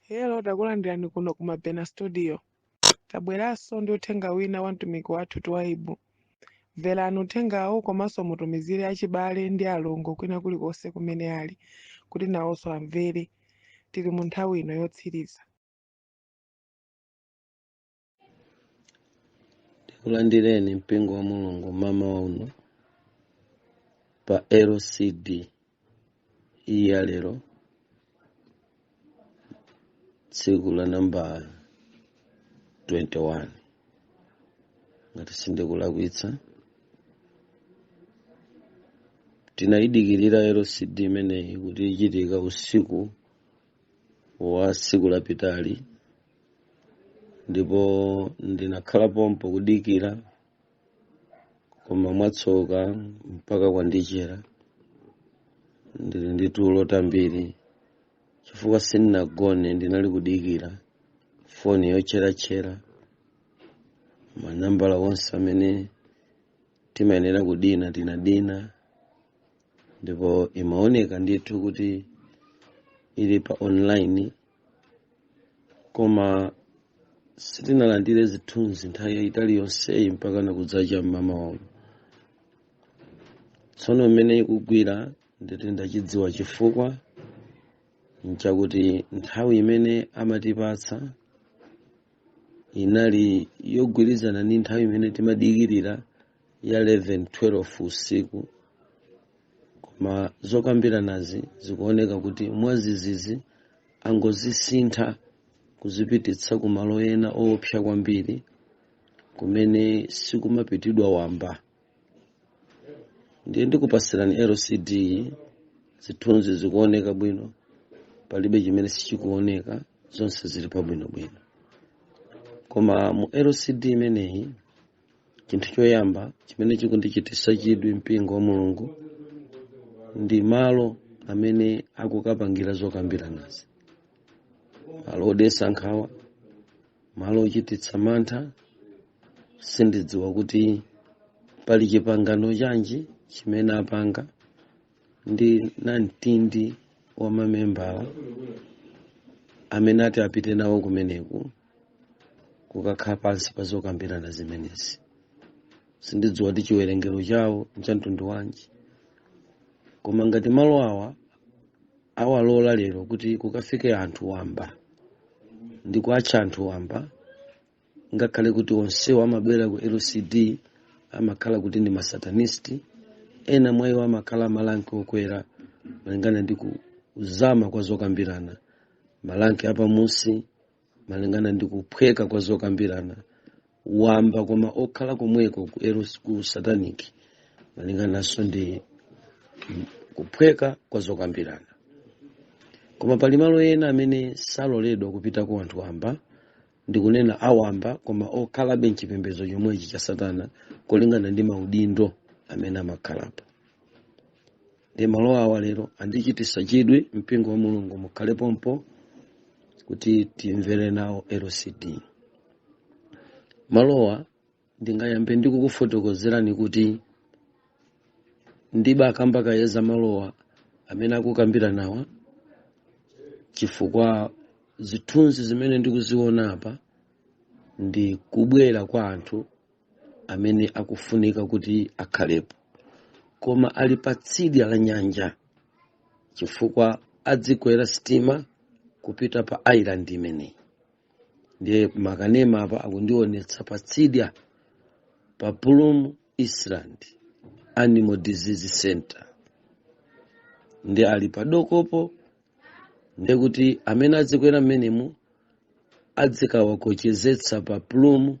Hello, takulandirani kuno ku Mabena Studio. Tabweranso ndi uthenga wina wa mtumiki wathu Twaibu. Mverani uthengawu komanso mutumizire achibale ndi alongo kwina kulikonse kumene ali kuti nawonso amvere. Tili mu nthawi ino yotsiriza. Tikulandireni mpingo wa Mulungu mmawa uno pa LCD iyi ya lero, tsiku la namba 21 ngati sindikulakwitsa. Tinayidikirira LCD imeneyi kuti ichitika usiku wa tsiku lapitali, ndipo ndinakhala pompo kudikira, koma mwatsoka mpaka kwandichera. Ndili ndi tulo tambiri chifukwa sindinagone, ndinali kudikira foni yocheratchera, manambala onse amene timayenera kudina tinadina, ndipo imaoneka ndithu kuti ili pa online, koma sitinalandire zithunzi nthawi yayitali yonseyi mpaka nakudzacha mmamawa uno. Tsono mmene ikugwira nditi ndachidziwa chifukwa nchakuti nthawi imene amatipatsa inali yogwirizana ndi nthawi imene timadikirira ya 11:12 usiku, koma zokambiranazi zikuoneka kuti mwazizizi angozisintha kuzipititsa ku malo ena owopsa kwambiri kumene sikumapitidwa wamba. Ndiye ndikupasirani LCD, zithunzi zikuoneka bwino, palibe chimene sichikuoneka, zonse zili pabwinobwino. Koma mu LCD imeneyi, chinthu choyamba chimene chikundichititsa chidwi mpingo wa Mulungu ndi malo amene akukapangira zokambiranazi, malo odetsa nkhawa, malo ochititsa mantha. Sindidziwa kuti pali chipangano chanji chimene apanga ndi namtindi wa mamembala amene ati apite nawo kumeneku kukakhala pansi pa zokambirana zimenezi. Sindidziwa kuti chiwerengero chawo nchamtundu wanji, koma ngati malo awa awalola lero kuti kukafike anthu wamba ndi kuatcha anthu wamba, ngakhale kuti onsewo amabwera ku LCD amakhala kuti ndi masatanisti, ena mwa iwo amakhala malanki okwera malingana ndi kuzama kwa zokambirana, malanki apamusi malingana ndi kuphweka kwa zokambirana, wamba koma okhala komweko ku satanic malingananso ndi kuphweka kwa zokambirana. Koma pali malo ena amene saloledwa kupita ku anthu wamba, ndikunena awamba koma okhalabe mchipembedzo chomwechi cha satana kulingana ndi maudindo amene amakhalapo. Ndi malo awa lero andichititsa chidwi. Mpingo wa Mulungu, mukhale pompo kuti timvere nawo LCD. Malowa ndingayambe ndikukufotokozerani kuti ndibakamba kayeza malowa amene akukambira nawa, chifukwa zithunzi zimene ndikuziona apa ndi kubwera kwa anthu amene akufunika kuti akhalepo, koma ali pa tsidya la nyanja, chifukwa adzikwera sitima kupita pa island imeneyi. Ndiye makanema apa akundionetsa pa tsidya pa Plum Island Animal Disease Center, ndi ali padokopo. Ndiye kuti amene adzikwera mmenemu adzikawakochezetsa pa Plum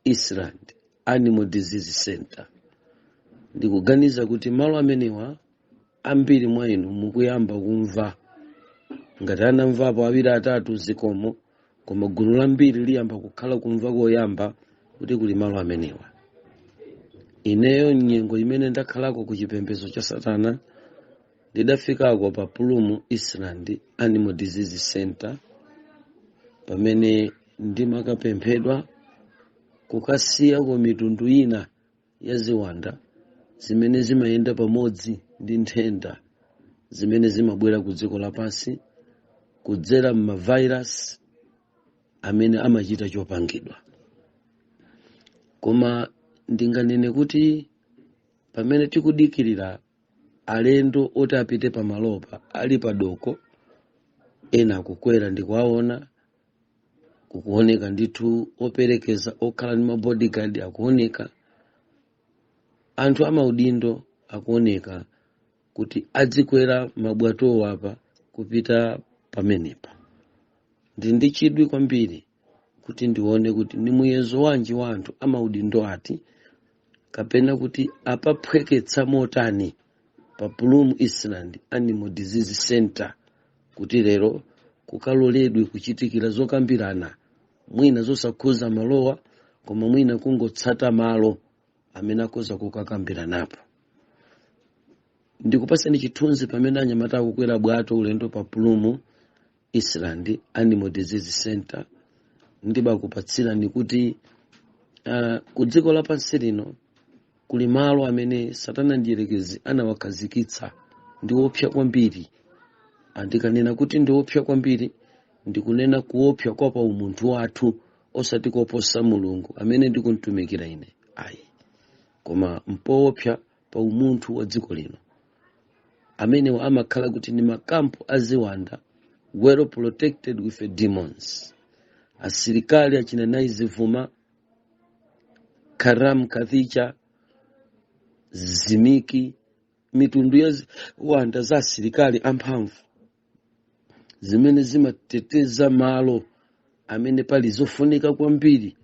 Island Animal Disease Center. Ndikuganiza kuti malo amenewa ambiri mwa inu mukuyamba kumva. Ngati anamvapo awiri atatu, zikomo, koma gulu lambiri liyamba kukhala kumva koyamba kuti kuli malo amenewa. Ineyo nyengo imene ndakhalako ku chipembedzo cha satana, ndidafikako pa Plum Island Animal Disease Center pamene ndimakapemphedwa kukasiyako mitundu ina ya ziwanda zimene zimayenda pamodzi ndi nthenda zimene zimabwera ku dziko lapansi. Kudzera m'mavirus amene amachita chopangidwa. Koma ndinganene kuti pamene tikudikirira alendo oti apite pamalopa ali padoko, ena akukwera ndi kuwaona, kukuoneka ndithu operekeza okhala ndi mabodyguard, akuoneka anthu amaudindo, akuoneka kuti adzikwera mabwatowo apa kupita pamenepa. Ndi ndi chidwi kwambiri kuti ndione kuti ni muyezo wanji wa anthu amaudindo ati kapena kuti apaphweketsa motani pa Plum Island Animal Disease Center kuti lero kukaloledwe kuchitikira zokambirana mwina zosakhuza malowa, koma mwina kungotsata malo amene akhoza kukakambiranapo. Ndikupaseni chithunzi pamene anyamata akukwera bwato ulendo pa Plum Island Animal Disease Center. Ndibakupatsirani kuti ku dziko lapansi lino kuli malo amene Satana ndiyerekezi anawakhazikitsa, ndi wopsa kwambiri. Andikanena kuti ndi wopsa kwambiri, ndikunena kuopsa kwa pa umunthu wathu, osati koposa Mulungu amene ndikumtumikira ine, ayi, koma mpoopsa pa umunthu wa dziko lino. Amenewa amakhala kuti ndi makampu aziwanda, well protected with demons. Asilikali achina Naizivuma, Karam, Kathicha, Zimiki, mitundu ya ziwanda za asilikali amphamvu zimene zimateteza malo amene pali zofunika kwambiri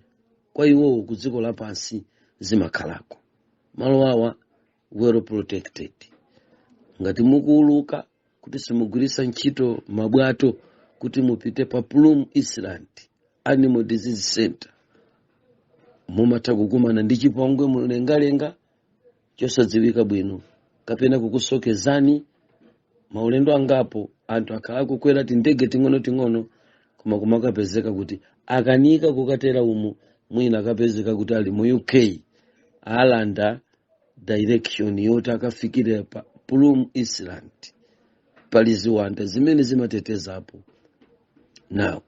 kwa iwowo ku dziko lapansi, zimakhalako. Malo awa well protected. Ngati mukuuluka kuti simugwiritsa ntchito mabwato kuti mupite pa Plum Island Animal Disease Center, mumatha kukumana ndi chipongwe mlengalenga chosadziwika bwino kapena kukusokezani. Maulendo angapo anthu akhala akukwera tindege ting'ono-ting'ono, koma kumakapezeka kuti akanika kukatera umu, mwina akapezeka kuti ali mu UK, alanda direction yoti akafikire pa Plum Island. Pali ziwanda zimene zimatetezapo. Now,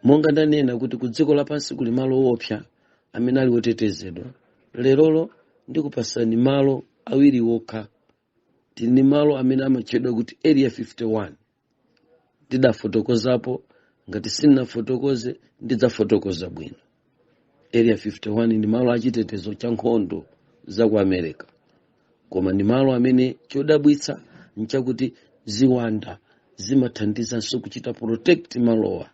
monga ndanena kuti ku dziko lapansi kuli malo owopsa amene ali otetezedwa, lerolo ndikupasani malo awiri wokha. Tili malo amene amatchedwa kuti Area 51. Ndidafotokozapo, ngati sindinafotokoze ndidzafotokoza bwino. Area 51 ndi malo achitetezo cha nkhondo za ku America, koma ndi malo amene chodabwitsa nchakuti ziwanda zimathandizanso kuchita protect malowa.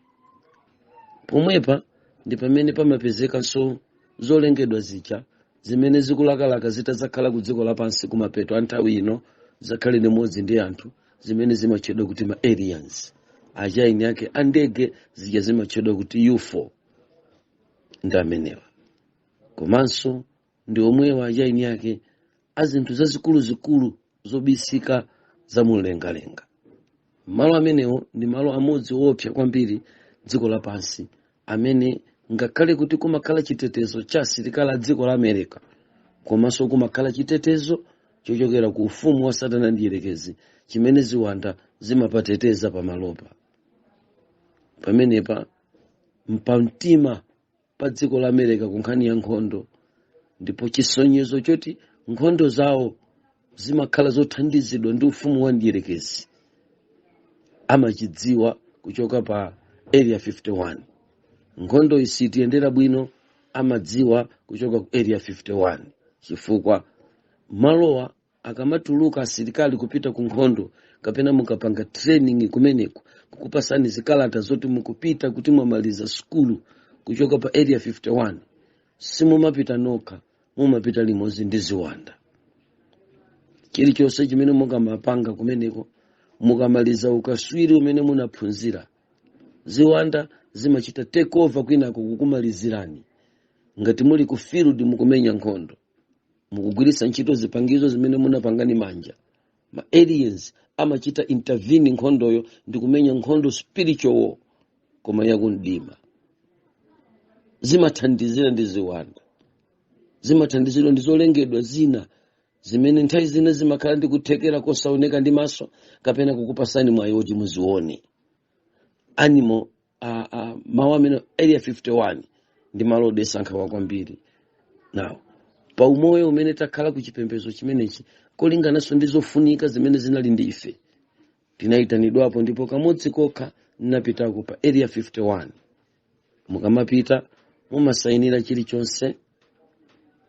Pomwepa ndi pamene pamapezekanso zolengedwa zija zimene zikulakalaka zitadzakhala ku dziko lapansi kumapeto a nthawi ino, zakhale limodzi ndi anthu, zimene zimatchedwa kuti ma aliens, achaini ake a ndege zija zimatchedwa kuti UFO, ndi amenewa. Komanso ndi omwewa achaini ake a zinthu zazikuluzikulu zobisika za mumlengalenga. Malo amenewo ndi malo amodzi woopsa kwambiri dziko lapansi, amene ngakhale kuti kumakhala chitetezo cha asilikali a dziko la America, komanso kumakhala chitetezo chochokera ku ufumu wa Satana ndi Yerekezi chimene ziwanda zimapateteza pamalopa. Pamenepa mpamtima pa dziko la America ku nkhani ya nkhondo, ndipo chisonyezo choti nkhondo zawo zimakhala zothandizidwa ndi ufumu wa Mdierekezi amachidziwa kuchoka pa Area 51. Nkhondo isitiyendera bwino amadziwa kuchoka ku Area 51, chifukwa malowa akamatuluka asilikali kupita ku nkhondo kapena mukapanga training kumeneko, kukupasani zikalata zoti mukupita kuti mwamaliza sukulu kuchoka pa Area 51, simumapita nokha, mumapita limodzi ndi ziwanda. Chilichonse chimene mukamapanga kumeneko, mukamaliza ukaswiri umene munaphunzira, ziwanda zimachita take over kwinako kukumalizirani. Ngati muli ku field mukumenya nkhondo, mukugwiritsa ntchito zipangizo zimene munapangani manja, ma aliens amachita intervene nkhondoyo ndi kumenya nkhondo, spiritual war, koma yakumdima. Zimathandizira ndi ziwanda, zimathandizidwa ndi zolengedwa zina zimene nthawi zina zimakhala ndi kuthekera kosaoneka ndi maso kapena kukupasani mwayi woti muzione. Animal mawu amene Area 51 ndi malo odetsa nkhawa kwambiri. Now, pa umoyo umene takhala ku chipembedzo chimenechi, kolingananso ndi zofunika zimene zinali ndi ife, tinayitanidwapo, ndipo kamodzi kokha nnapitako pa Area 51. Mukamapita mumasayinira chilichonse,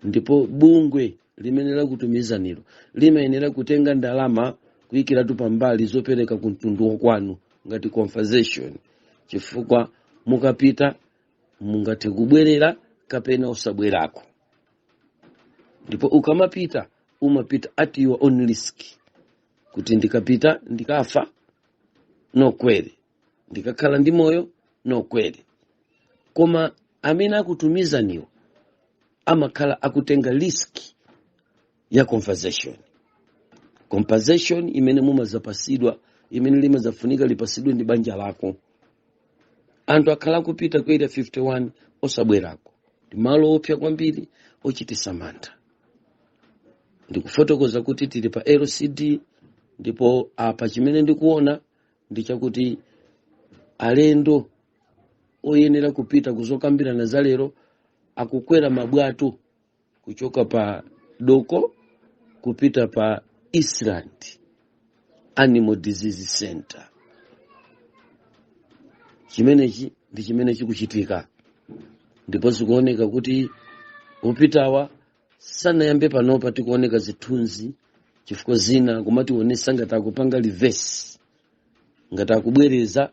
ndipo bungwe limene lakutumizaniro limayenera kutenga ndalama kuyikiratu pambali zopereka ku mtundu wakwanu ngati compensation, chifukwa mukapita mungathe kubwerera kapena usabwerako. Ndipo ukamapita, umapita at your own risk, kuti ndikapita ndikafa nokwere, ndikakhala ndi moyo nokwere. Koma amene akutumizaniwo amakhala akutenga risk ya compensation, compensation imene mumazapasidwa, imene limazafunika lipasidwe ndi banja lako. Anthu akhala akupita ku Area 51 osabwerako. Ndi malo opsa kwambiri, ochitisa mantha. Ndikufotokoza kuti tili pa LCD, ndipo apa chimene ndikuona ndi chakuti alendo oyenera kupita kuzokambirana za lero akukwera mabwato kuchoka pa doko kupita pa Island Animal Disease Center. Chimenechi ndi chimene chikuchitika, ndipo zikuoneka kuti upitawa sanayambe panopa. Tikuoneka zithunzi, chifukwa zina kumationesa ngati akupanga reverse, ngati akubwereza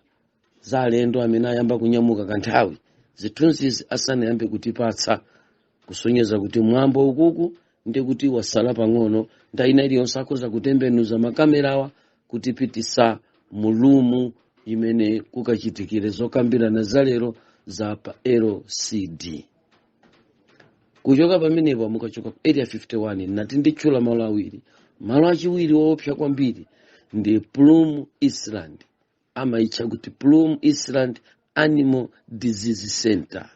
za alendo amene ayamba kunyamuka kanthawi zithunzizi asanayambe kutipatsa, kusonyeza kuti mwambo ukuku ndi kuti wasala pang'ono. Nthawi ina iliyonse akhoza kutembenuza makamerawa kutipitisa mu room imene kukachitikire zokambirana za lero za pa LCD. Kuchoka pamenepo, mukachoka ku Area 51, nati nditchula malo awiri. Malo achiwiri woopsa kwambiri ndi Plum Island, amayitcha kuti Plum Island Animal Disease Center.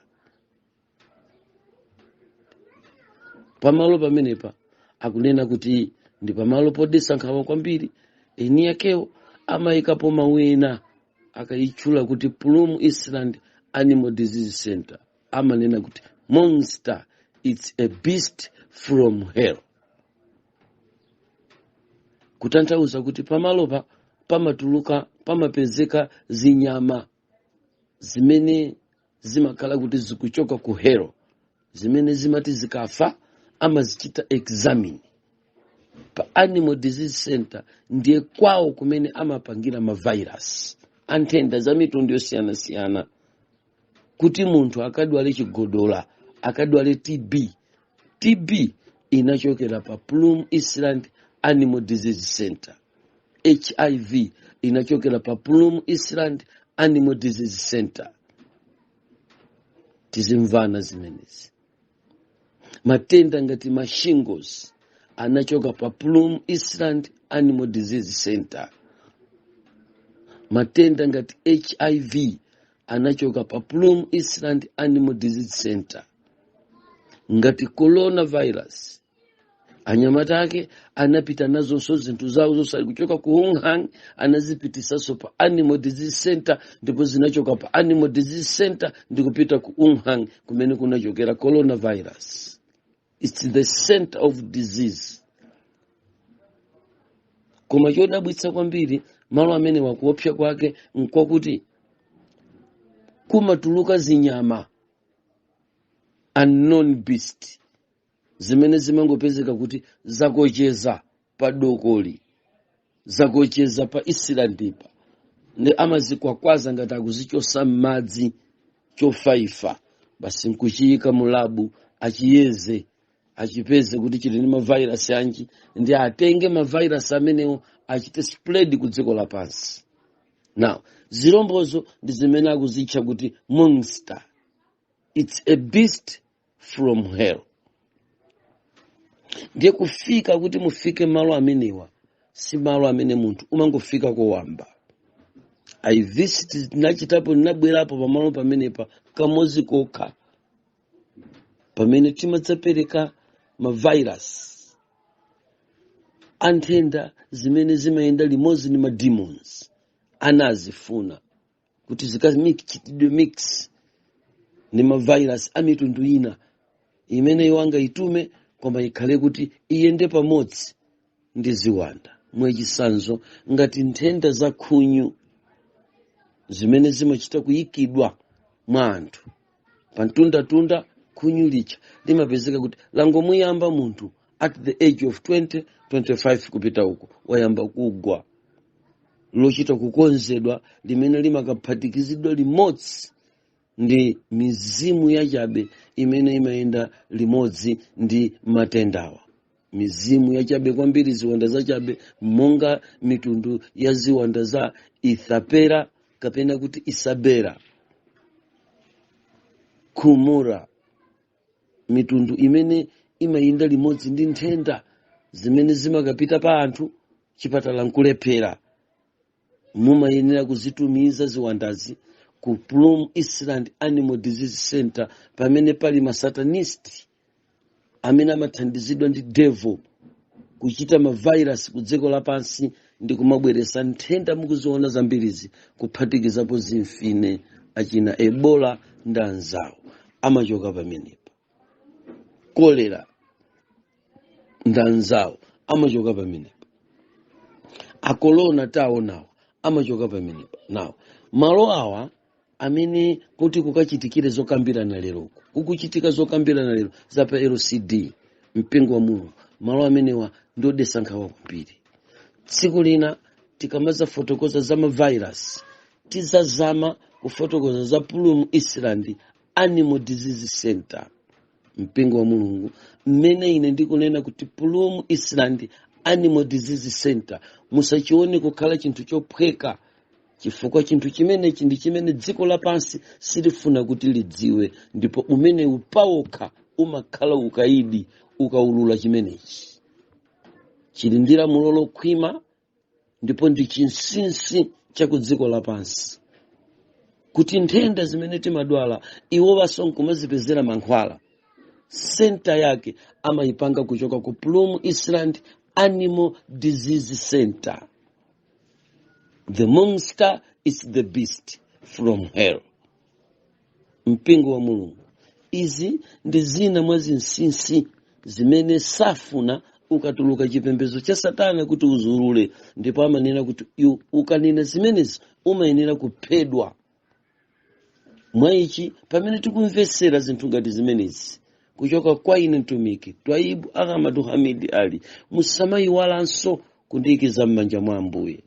Pamalo pamenepa akunena kuti ndi pamalo podetsa nkhawa kwambiri. Eni yakewo amayikapo mawu ena akayitchula kuti Plum Island Animal Disease Center, amanena kuti monster, it's a beast from hell, kutanthauza kuti pamalopa pamatuluka, pamapezeka zinyama zimene zimakhala kuti zikuchoka ku hell, zimene zimati zikafa amazichita examine pa Animal Disease Center. Ndiye kwawo kumene amapangira mavirus anthenda za mitundu yosiyanasiyana, kuti munthu akadwale chigodola, akadwale TB. TB inachokera pa Plum Island Animal Disease Center. HIV inachokera pa Plum Island Animal Disease Center. Tizimvana zimenezi. Matenda ngati mashingles anachoka pa Plum Island Animal Disease Center. Matenda ngati HIV anachoka pa Plum Island Animal Disease Center. Ngati coronavirus, anyamata ake anapita nazonso zinthu zawo zonse kuchoka ku Wuhan, anazipitisanso pa Animal Disease Center, ndipo zinachoka pa Animal Disease Center ndikupita ku Wuhan kumene kunachokera coronavirus. It's the center of disease. Koma chodabwitsa kwambiri, malo amene wakuopsa kwake nkwakuti kumatuluka zinyama, unknown beast, zimene zimangopezeka kuti zakocheza pa dokoli, zakocheza pa islandipa, ndi amazikwakwaza ngati akuzichosa m'madzi chofaifa basi, nkuchiyika mu lab, achiyeze, achipeze kuti chili ndi mavirus anji, ndi atenge mavirus amenewo achite spread ku dziko lapansi. Now, zirombozo ndi zimene akuzitcha kuti monster, it's a beast from hell. Ndiye kufika kuti mufike malo amenewa si malo amene munthu umangofika kowamba. I visit, nachitapo, ndinabwerapo pamalo pamenepa kamodzi kokha pamene timadzapereka mavirus anthenda zimene zimayenda limodzi ndi mademons anazifuna. Kuti zikachitidwe mix ndi mavirus a mitundu ina imene iwo angayitume, koma ikhale kuti iyende pamodzi ndi ziwanda. Mwachitsanzo, ngati nthenda za khunyu zimene zimachita kuyikidwa mwa anthu pamtundatunda, khunyu licha limapezeka kuti langomuyamba munthu at the age of 20, 25 kupita uko, wayamba kugwa, lochita kukonzedwa limene limakaphatikizidwa limodzi ndi mizimu yachabe imene imayenda limodzi ndi matendawa, mizimu yachabe kwambiri, ziwanda zachabe, monga mitundu ya ziwanda za Ithapera kapena kuti Isabera, Kumura, mitundu imene imayenda limodzi ndi nthenda zimene zimakapita pa anthu, chipatala nkulephera, mumayenera kuzitumiza ziwandazi ku Plum Island Animal Disease Center, pamene pali masatanist amene amathandizidwa ndi devil kuchita mavirus ku dziko lapansi ndi kumabweresa nthenda mukuziona zambirizi, kuphatikizapo zimfine, achina Ebola ndi anzawo amachoka pamenepo, kolera ndi anzawo amachoka pamenepo, akolona taonawo amachoka pamenepo. Nawo malo awa amene kuti kukachitikire zokambirana leroko, kukuchitika zokambirana lero za pa LCD, mpingo wa Mulungu, malo amenewa ndiodetsa nkhawa kwambiri. Tsiku lina tikamazafotokoza za mavirus, tizazama kufotokoza za Plum Island Animal Disease Center. Mpingo wa Mulungu, mmene ine ndikunena kuti Plum Island Animal Disease Center, musachione kukhala chinthu chophweka, chifukwa chinthu chimenechi ndi chimene dziko lapansi silifuna kuti lidziwe, ndipo umene upawokha umakhala ukaidi ukaulula chimenechi. Chili ndi lamulo lokhwima ndipo ndi chinsinsi cha ku dziko lapansi, kuti nthenda zimene timadwala iwo nkumazipezera mankhwala. Center yake amayipanga kuchoka ku Plum Island Animal Disease Center. The monster is the beast from hell. Mpingo wa Mulungu, izi ndi zina mwa zinsinsi zimene safuna ukatuluka chipembedzo cha satana kuti uzulule, ndipo amanena kuti ukanena zimenezi umayenera kuphedwa. Mwa ichi, pamene tikumvesera zinthu ngati zimenezi kuchoka kwa ine mtumiki Twaibu Ahmadu Hamidi Ali, musamayiwalanso kundiyikiza m'manja mwa Ambuye,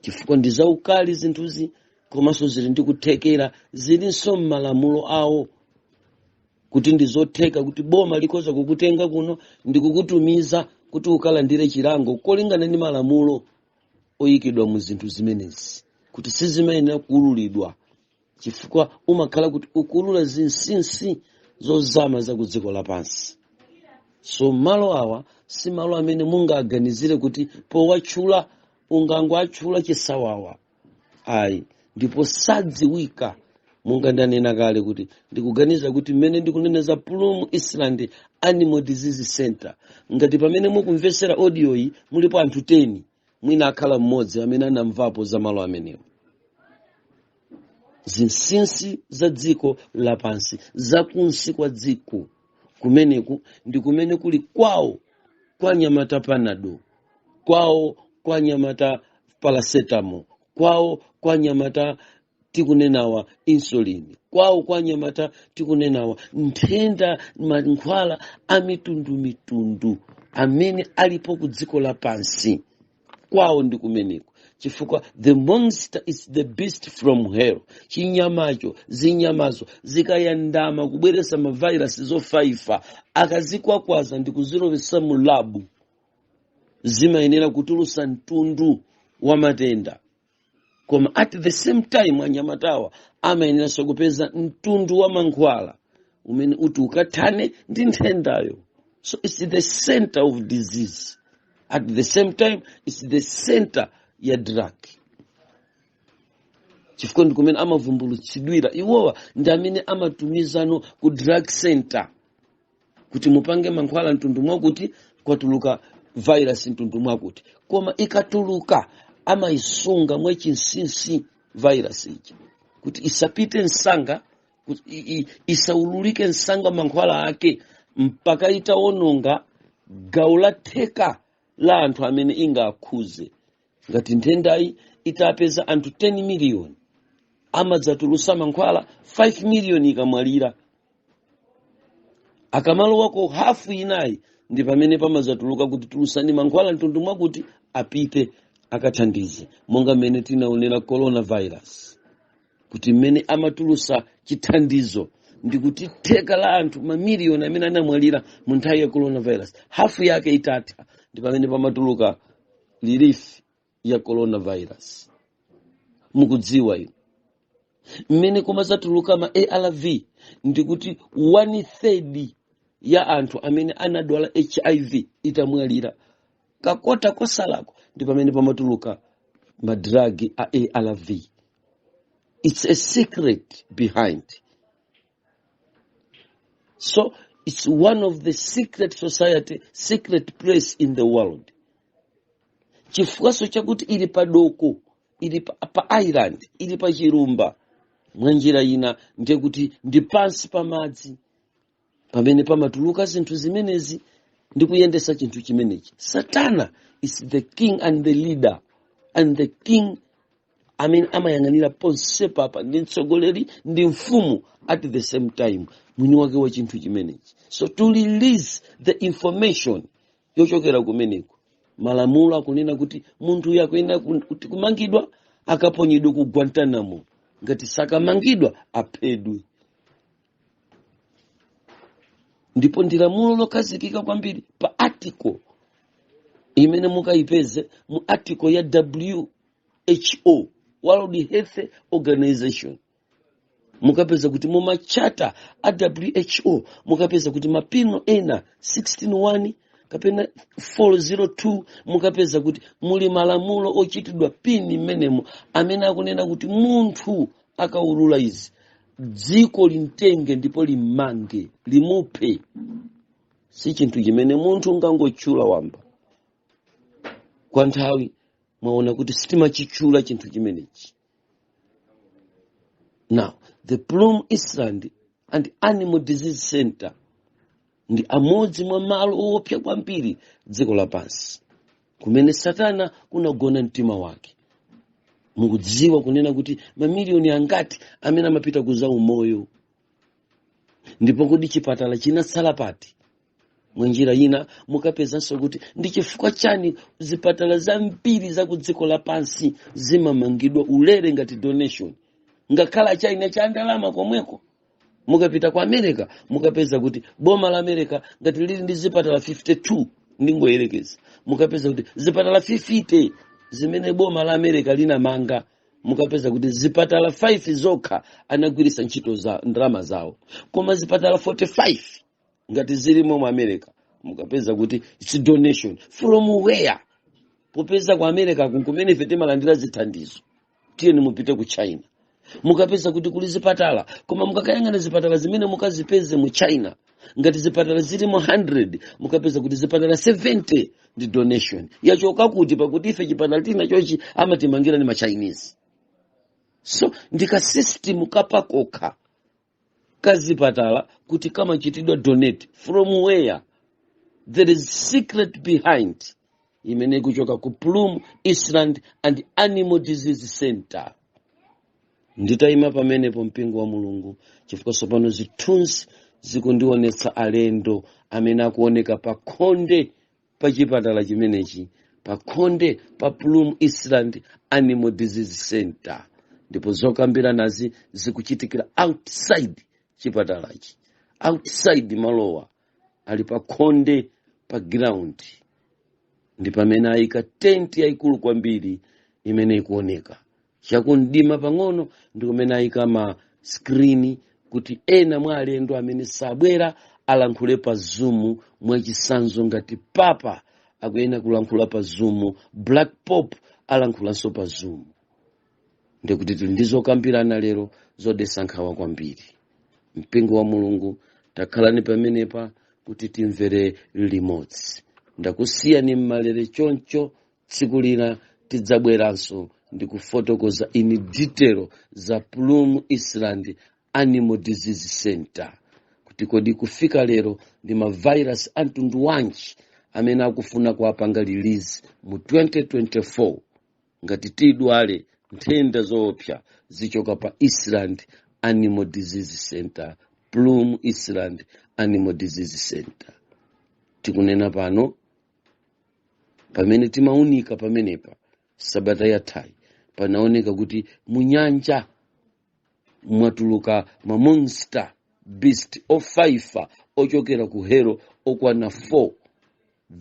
chifukwa ndi zaukali zinthuzi, komanso zili ndi kuthekera, zilinso m'malamulo awo kuti ndi zotheka kuti boma likhoza kukutenga kuno ndi kukutumiza kuti ukalandire chilango kolingana ndi malamulo oyikidwa mu zinthu zimenezi, kuti sizimayenera kuululidwa, chifukwa umakhala kuti ukuulula zinsinsi zozama za ku dziko lapansi. So malo awa si malo amene mungaganizire kuti powatchula ungangoatchula chisawawa, ayi, ndipo sadziwika. Monga ndanena kale kuti ndikuganiza kuti mmene ndikunena za Plum Island Animal Disease Center, ngati pamene mukumvesera audio iyi mulipo anthu 10, mwina akhala mmodzi amene anamvapo za malo amenewo. Zinsinsi za dziko lapansi, zakunsi kwa dziko, kumeneku ndi kumene kuli kwawo kwa nyamata Panado, kwawo kwa nyamata paracetamol, kwawo kwa nyamata tikunenawa insulin, kwawo kwa nyamata tikunenawa nthenda, mankhwala a mitundumitundu amene alipo ku dziko lapansi, kwawo ndi kumeneko, chifukwa the monster is the beast from hell. Chinyamacho, zinyamazo zikayandama kubweretsa mavirus zofaifa, akazikwakwaza ndi kuzilowetsa mu lab, zimayenera kutulusa mtundu wa matenda, koma at the same time anyamatawa amayeneranso kupeza mtundu wa mankhwala umene uti ukathane ndi nthendayo. So it's the center of disease, at the same time it's the center ya drug, chifukwa ndi kumene amavumbulutsidwira. Iwowa ndi amene amatumizano ku drug center kuti mupange mankhwala mtundu mwakuti, kwatuluka virus mtundu mwakuti, koma ikatuluka amayisunga mwachinsinsi. Virus ija kuti isapite msanga, kuti isaululike msanga mankhwala ake mpaka itawononga gawo la theka la anthu amene ingakhuze. Ngati nthendayi itapeza anthu 10 miliyoni, amadzatulusa mankhwala 5 miliyoni ikamwalira. Akamalowako hafu inayi, ndi pamene pamadzatuluka kuti tulusani mankhwala mtundu mwakuti apite akathandize, monga mmene tinaonera coronavirus, kuti mmene amatulusa chithandizo ndi kuti theka la anthu mamiliyoni amene anamwalira mu nthawi ya coronavirus, hafu yake itatha, ndi pamene pamatuluka relief ya coronavirus. Mukudziwa inu mmene kumadzatuluka ma ARV, ndikuti one third ya anthu amene anadwala HIV itamwalira, kakota kosalako, ndi pamene pamatuluka ma drugs a ARV. It's a secret behind. So it's one of the secret society, secret place in the world, chifukwaso chakuti ili padoko, ili pa island, ili pa chilumba. Mwanjira ina ndiye kuti ndi pansi pa madzi pamene pamatuluka zinthu zimenezi ndi kuyendesa chinthu chimenechi. Satana is the king and the leader and the king amene amayang'anira ponse papa, ndi mtsogoleri ndi mfumu at the same time, mwini wake wa chinthu chimenechi. So to release the information yochokera kumeneko, malamulo akunena kuti munthu uyu akuyenera kuti kumangidwa, akaponyedwe ku Guantanamo, ngati sakamangidwa aphedwe. Ndipo ndi lamulo lokhazikika kwambiri pa article imene mukayipeze mu article ya WHO, World Health Organization. Mukapeza kuti mu ma charter a WHO, mukapeza kuti mapino ena 161 kapena 402, mukapeza kuti muli malamulo ochitidwa pini mmenemo amene akunena kuti munthu akaulula izi, dziko limtenge ndipo limmange, limuphe. Si chinthu chimene munthu ungangotchula wamba. Kwa nthawi mwaona kuti sitimachitchula chinthu chimenechi. Now, the Plum Island and Animal Disease Center ndi amodzi mwa malo owopsa kwambiri dziko lapansi kumene Satana kunagona mtima wake. Mukudziwa kunena kuti mamiliyoni angati amene amapita kuza umoyo? Ndipo kodi chipatala chinatsala pati? Mwanjira ina mukapezanso kuti ndi chifukwa chani zipatala zambiri za ku dziko lapansi zimamangidwa ulere ngati donation, ngakhala China cha ndalama komweko. Mukapita ku America, mukapeza kuti boma la America ngati lili ndi zipatala 52, ndingoyerekeza, mukapeza kuti zipatala 50 zimene boma la America linamanga, mukapeza kuti zipatala 5 zokha anagwiritsa ntchito za ndalama zawo, koma zipatala 45 ngati zilimo mu America, mukapeza kuti it's donation. From where? Popeza ku America kumene ife timalandira zithandizo. Tiyeni mupite ku China, mukapeza kuti kuli zipatala, koma mukakayang'ana zipatala zimene mukazipeze mu China, ngati zipatala zilimo 100, mukapeza kuti zipatala 70 ndi donation. Yachoka kuti? Pakuti ife chipatala tina chochi amatimangira ni ma Chinese. So ndika system kapakokha kazipatala kuti kamachitidwa donate. From where? There is secret behind imene ikuchoka ku Plum Island and Animal Disease Center. Nditayima pamenepo, mpingo wa Mulungu, chifukwa tsopano zithunzi zikundionetsa alendo amene akuoneka pa khonde pa chipatala chimenechi, pa khonde pa Plum Island Animal Disease Center, ndipo zokambiranazi zikuchitikira outside chipatalachi, outside malowa ali pa khonde pa ground, ndi pamene ayika tenti yayikulu kwambiri imene ikuoneka chakumdima pang'ono, ndi kumene ayika ma screen kuti ena mwa alendo amene sabwera alankhule pa Zoom. Mwachisanzo, ngati papa akuyena kulankhula pa Zoom, Black Pope alankhulanso pa Zoom. Ndikuti tili ndi zokambirana lero zodetsa nkhawa kwambiri. Mpingo wa Mulungu, takhalani pamenepa kuti timvere limodzi. Ndakusiyani mmalere choncho, tsiku lina tidzabweranso. Ndikufotokoza in detail za Plum Island Animal Disease Center, kuti kodi kufika lero ndi mavirus amtundu wanji amene akufuna kuwapanga release mu 2024. Ngati tidwale nthenda zoopsa, zichoka pa Island Animal Disease Center, Plum Island Animal Disease Center. Tikunena pano, pamene timaunika pamenepa sabata yathayi, panaoneka kuti munyanja mwatuluka ma monster beast ofaifa ochokera ku hell okwana 4.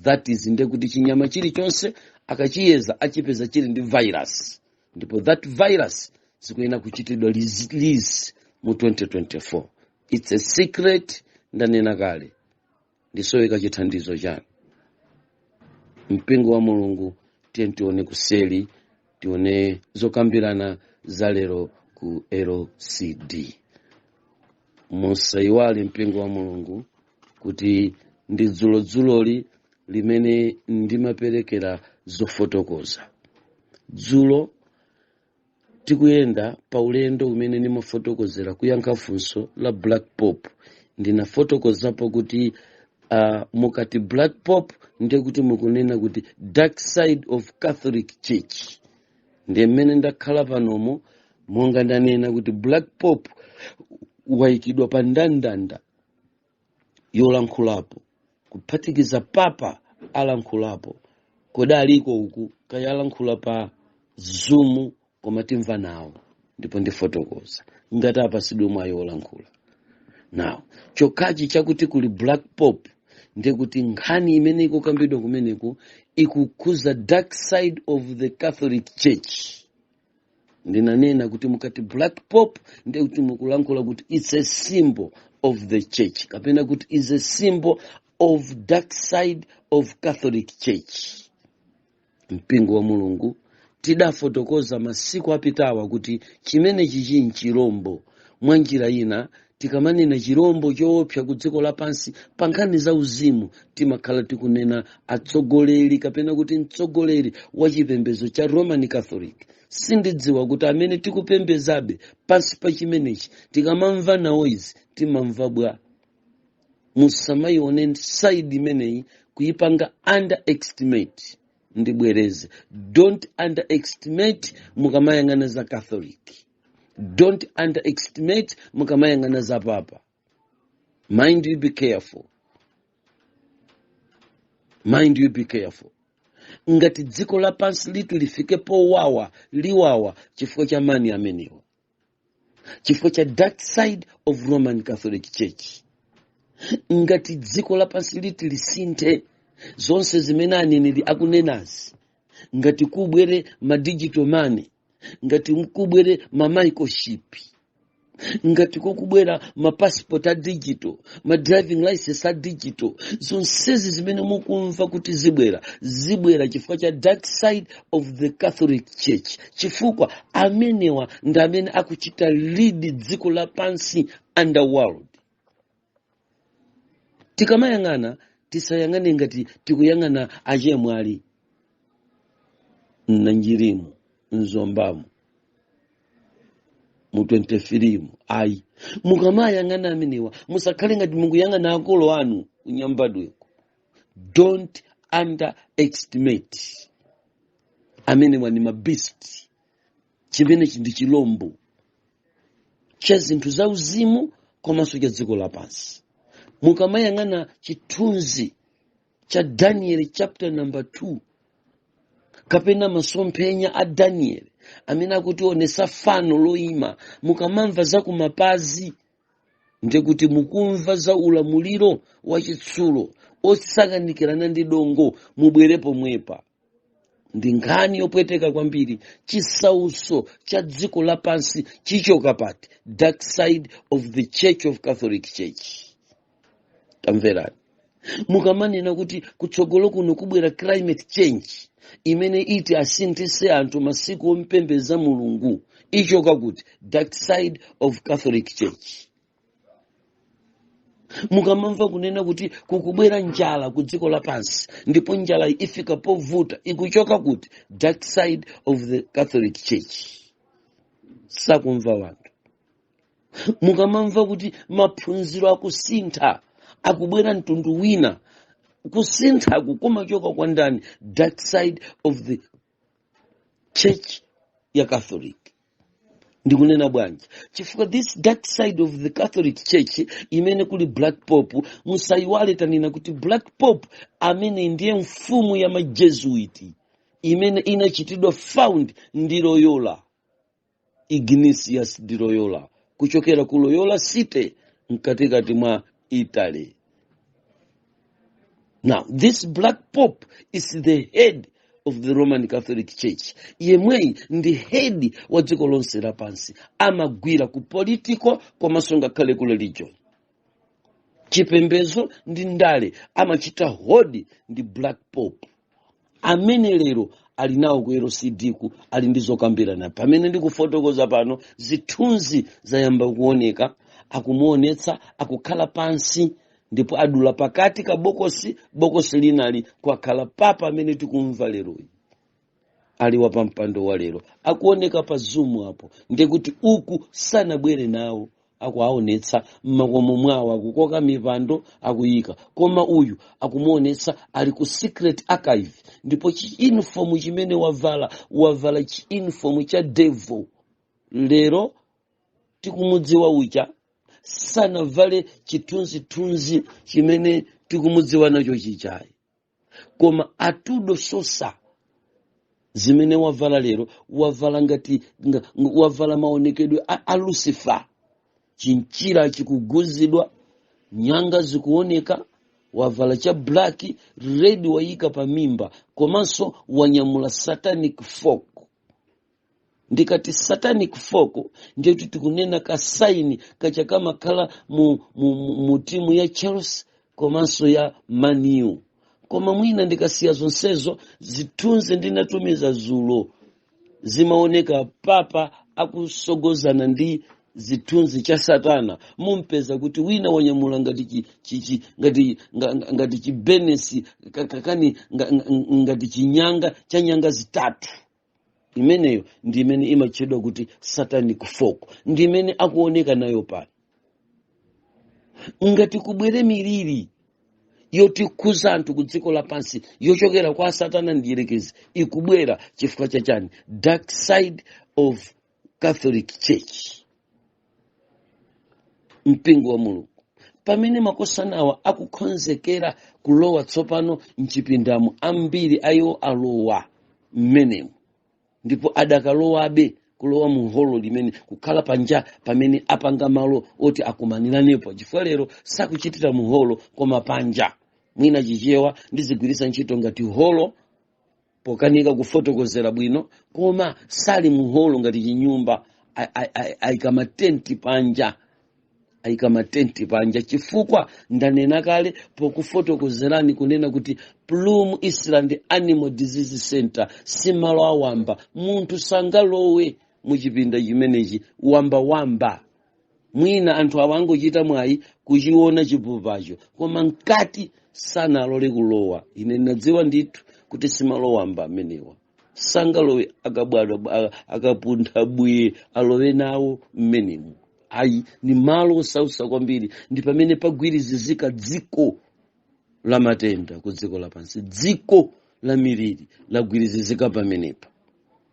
That is, ndekuti chinyama chilichonse akachiyeza achipeza chili ndi virus, ndipo that virus zikuyenera kuchitidwa release mu 2024. It's a secret, ndanena kale. Ndisoweka chithandizo chanu, mpingo wa Mulungu. Tiye tione kuseli, tione zokambirana za lero ku LCD. Musayiwale, mpingo wa Mulungu, kuti ndi dzulodzuloli limene ndimaperekera zofotokoza dzulo. Tikuyenda pa ulendo umene ndimafotokozera kuyankha funso la Black Pope. Ndinafotokozapo kuti mukati Black Pope, ndiye kuti mukunena kuti dark side of Catholic Church. Ndiye mmene ndakhala panomo, monga ndanena kuti Black Pope wayikidwa pa ndandanda yolankhulapo, kuphatikiza papa alankhulapo. Kodi aliko uku? Kaya alankhula pa Zoom, koma timva nawo ndipo ndifotokoza ngati apasidwe mwayi wolankhula nawo. Chokhachi chakuti kuli Black Pope, ndiye kuti nkhani imene ikukambidwa kumeneku ikukhuza dark side of the Catholic Church. Ndinanena kuti mukati Black Pope, ndiye kuti mukulankhula kuti it's a symbol of the church, kapena kuti is a symbol of dark side of Catholic Church. Mpingo wa Mulungu, tidafotokoza masiku apitawa kuti chimenechi chili nchirombo. Mwa njira ina, tikamanena chirombo choopsa ku dziko lapansi pa nkhani za uzimu, timakhala tikunena atsogoleri, kapena kuti mtsogoleri wa chipembedzo cha Roman Catholic. Sindidziwa kuti amene tikupembezabe pansi pa chimenechi, tikamamva nawo izi timamva bwa? Musamayione side imeneyi kuyipanga underestimate. Ndibwereze, don't underestimate mukamayang'ana za Catholic, don't underestimate mukamayang'ana za papa. Mind you, be careful. Mind you, be careful. Ngati dziko lapansi litu lifike powawa, liwawa chifukwa cha mani amenewa, chifukwa cha dark side of Roman Catholic Church. Ngati dziko lapansi liti lisinthe zonse zimene aneneri akunenazi, ngati kubwere ma digital money, ngati kubwere ma microchip, ngati kukubwera ma passport a digital, ma driving license a digital, zonsezi zimene mukumva kuti zibwera, zibwera chifukwa cha dark side of the Catholic Church, chifukwa amenewa ndi amene akuchita lead dziko lapansi underworld. Tikamayang'ana, tisayang'ane ngati tikuyang'ana achemwali mnanjirimu, mzombamo, mu 23 ayi. Mukamayang'ana amenewa, musakhale ngati mukuyang'ana akolo anu kunyambadweko. Don't underestimate. Amenewa ni ma beast. Chimenechi ndi chilombo cha zinthu za uzimu komanso cha dziko lapansi. Mukamayang'ana chithunzi cha Daniel chapter number 2, kapena masomphenya a Daniel amene akutionesa fano loyima, mukamamva za kumapazi, ndikuti mukumva za ulamuliro wachitsulo osakanikirana ndi dongo. Mubwere pomwepa, ndi nkhani yopweteka kwambiri. Chisauso cha dziko lapansi chichoka pati? Dark side of the church of Catholic Church. Tamverani, mukamanena kuti kutsogolo kuno kubwera climate change imene iti asinthise anthu masiku ompembeza Mulungu, ichoka kuti? Dark side of Catholic Church. Mukamamva kunena kuti kukubwera njala ku dziko lapansi, ndipo njala iyi ifika povuta, ikuchoka kuti? Dark side of the Catholic Church. Sakumva wanthu. Mukamamva kuti maphunziro akusintha, akubwera mtundu wina, kusinthaku kumachoka kwa ndani? Dark side of the Church ya Catholic. Ndikunena bwanji? Chifukwa this dark side of the Catholic Church imene kuli Black Pope, musayiwale tanena kuti Black Pope amene ndiye mfumu ya maJesuit imene inachitidwa found ndi Loyola, Ignatius de Loyola, kuchokera ku Loyola City mkatikati mwa Italy. Now this Black Pope is the head of the Roman Catholic Church. Yemweyi ndi head wa dziko lonse lapansi, amagwira ku political komanso ngakhale ku religion, chipembedzo ndi ndale amachita hold ndi Black Pope amene lero ali nawo ku LCD ku ali ndi zokambirana. Pamene ndikufotokoza pano, zithunzi zayamba kuoneka, akumuonetsa akukhala pansi, ndipo adula pakati kabokosi, bokosi linali kwakhala papa amene tikumva leroyi, ali wa pampando wa lero, akuoneka pa Zoom apo. Ndikuti uku sanabwere nawo, akuaonetsa mmakomo mwawo, akukoka mipando akuyika, koma uyu akumuonetsa ali ku secret archive. Ndipo chiuniform chimene wavala, wavala chiuniform cha devil. Lero tikumudziwa ucha sanavale chithunzithunzi chimene tikumudziwa nacho chichayi, koma Arturo Sosa zimene wavala lero, wavala ngati wavala maonekedwe a Lucifer, chinchira chikuguzidwa, nyanga zikuoneka, wavala cha black, red wayika pa mimba, komanso wanyamula satanic fork. Ndikati satanic fork, ndiye kuti tikunena kasaini kacha kamakhala mu timu ya Chelsea komanso ya Man U. Koma mwina ndikasiya zonsezo, zithunzi ndinatumiza zulo zimaoneka papa akusogozana ndi zithunzi cha satana. Mumpeza kuti wina wanyamula ngati chi, chi, chi, ngati ngati chibenesi kani ngati chinyanga cha nyanga zitatu. Imeneyo ndi imene imatchedwa kuti satanic fork, ndi imene akuoneka nayo pano. Ngati kubwere miliri yotikhuza anthu ku dziko lapansi yochokera kwa satana ndiyerekezi, ikubwera chifukwa chachani? Dark side of Catholic Church. Mpingo wa Mulungu, pamene makosanawa akukonzekera kulowa tsopano mchipindamo, ambiri ayiwo alowa mmenemo ndipo adakalowabe kulowa mu holo limene kukhala panja pamene apanga malo oti akumaniranepo, chifukwa lero sakuchitira mu holo koma panja. Mwina Chichewa ndizigwiritsa ntchito ngati holo pokanika kufotokozera bwino, koma sali mu holo ngati chinyumba, ayika matenti panja, ayika matenti panja, chifukwa ndanena kale pokufotokozerani kunena kuti Plum Island Animal Disease Center si malo awamba. Munthu sangalowe muchipinda chimenechi wamba wamba. Mwina anthu awa angochita mwayi kuchiona chipupacho, koma mkati sanalole kulowa. Ine ndinadziwa ndithu kuti simalo wamba amenewa, sangalowe akabwadwa akapuntha bwiye alowe nawo mmenemu, ayi. Ni malo osausa kwambiri, ndi pamene pagwirizizika dziko la matenda ku dziko lapansi, dziko la miliri lagwirizizika pamenepa.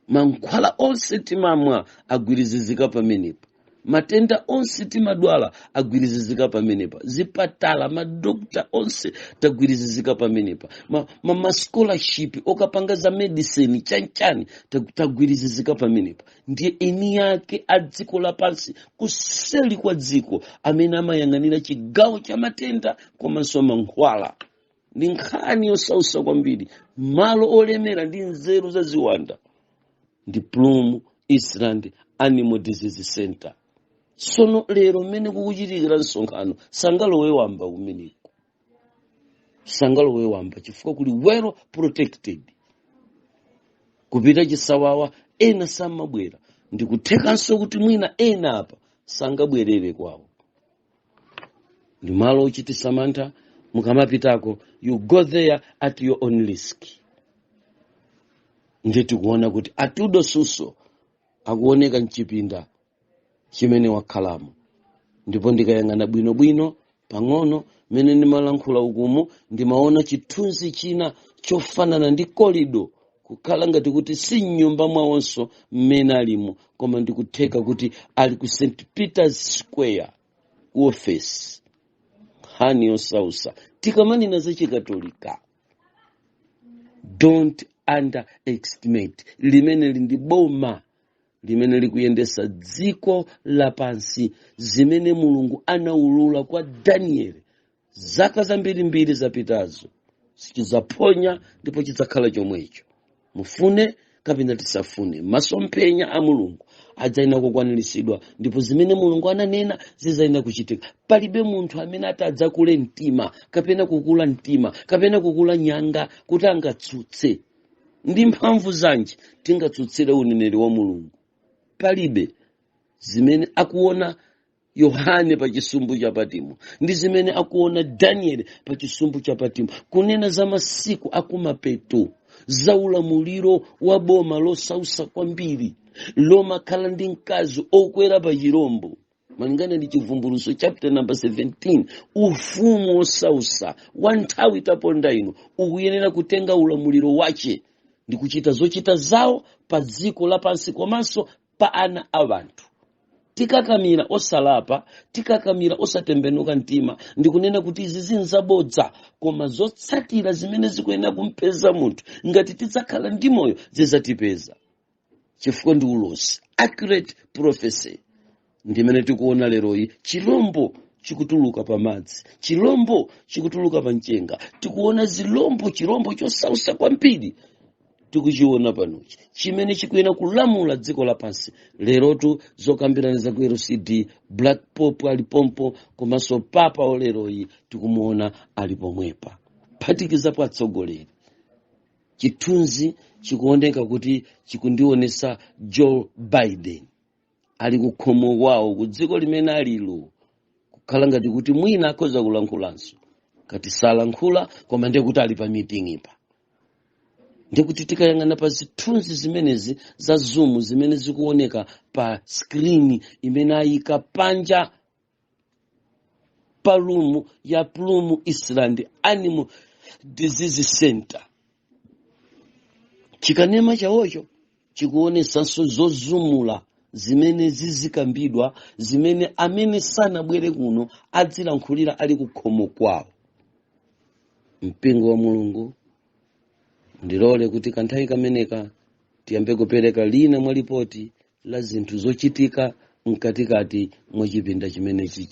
Mankhwala onse timamwa agwirizizika pamenepa, matenda onse timadwala agwirizizika pamenepa, zipatala, madokta onse tagwirizizika pamenepa, ma scholarship okapanga za medicine chanchani tagwirizizika pamenepa. Ndiye eni yake a dziko lapansi kuseli kwa dziko amene amayang'anira chigawo cha matenda komanso mankhwala. Ndi nkhani yosausa kwambiri. Malo olemera ndi nzeru za ziwanda ndi Plum Island Animal Disease Center. Sono lero mmene kukuchitikira msonkhano, sangalowe wamba kumeneko, sangalowe wamba chifukwa kuli well protected. Kupita chisawawa ena samabwera, ndikuthekanso kuti mwina ena apa sangabwerere kwawo. Ndi malo ochitisa mantha. Mukamapitako, you go there at your own risk. Ndiye tikuona kuti Atudo Suso akuoneka mchipinda chimene wakhalamo. Ndipo ndikayang'ana bwinobwino pang'ono mmene ndimalankhula ukumu, ndimaona chithunzi china chofanana ndi corridor, kukhala ngati kuti si mnyumba mwawonso mmene alimo, koma ndikutheka kuti ali ku St Peter's Square ku ofesi. Nkhani yosausa. Tikamanena za Chikatolika, don't underestimate. Limene ndi boma limene likuyendesa dziko lapansi, zimene Mulungu anaulula kwa Danieli zaka zambirimbiri zapitazo sichizaphonya, ndipo chidzakhala chomwecho, mufune kapena tisafune. Masomphenya a Mulungu adzayenera kukwaniritsidwa, ndipo zimene Mulungu ananena zizayenera kuchitika. Palibe munthu amene ati adzakule mtima kapena kukula mtima kapena kukula nyanga kuti angatsutse. Ndi mphamvu zanji tingatsutsire uneneri wa Mulungu? Palibe. Zimene akuona Yohane pa chisumbu cha Patimo ndi zimene akuona Danieli pa chisumbu cha Patimo, kunena za masiku akumapeto, za ulamuliro wa boma losausa kwambiri lomakhala ndi mkazi okwera pa chirombo, malingana ndi Chivumbulutso chapter number 17. Ufumu wosausa wa nthawi taponda ino ukuyenera kutenga ulamuliro wache ndi kuchita zochita zawo pa dziko lapansi komanso pa ana a anthu. Tikakamira osalapa, tikakamira osatembenuka mtima ndikunena kuti izi zinzabodza, koma zotsatira zimene zikuyenera kumpeza munthu ngati tidzakhala ndi moyo zidzatipeza, chifukwa ndi ulosi, accurate prophecy. Ndimene tikuona leroyi, chilombo chikutuluka pa madzi, chilombo chikutuluka pa mchenga. Tikuona zilombo, chilombo chosausa kwambiri tikuchiona panochi chimene chikuyenera kulamula dziko lapansi lerotu. Zokambirana za ku LCD, Black Pope ali pompo, komanso papa oleroyi tikumuona ali pomwepa, phatikizapo atsogoleri. Chithunzi chikuoneka kuti chikundionesa Joe Biden ali kukhomo kwawo ku dziko limene alilo, kukhala ngati kuti mwina akhoza kulankhulanso kati salankhula, koma ndiye kuti ali pa meeting ipa. Ndikuti tikayang'ana pa zithunzi zimenezi za Zoom zimene zikuoneka pa screen imene ayika panja pa room ya Plum Island Animal Disease Center, chikanema chawocho chikuonesanso zozumula zimene zizikambidwa, zimene amene sanabwere kuno adzilankhulira ali kukhomo kwawo. Mpingo wa Mulungu, ndilole kuti kanthawi kameneka tiyambe kupereka lina mwa lipoti la zinthu zochitika mkatikati mwa chipinda chimenechi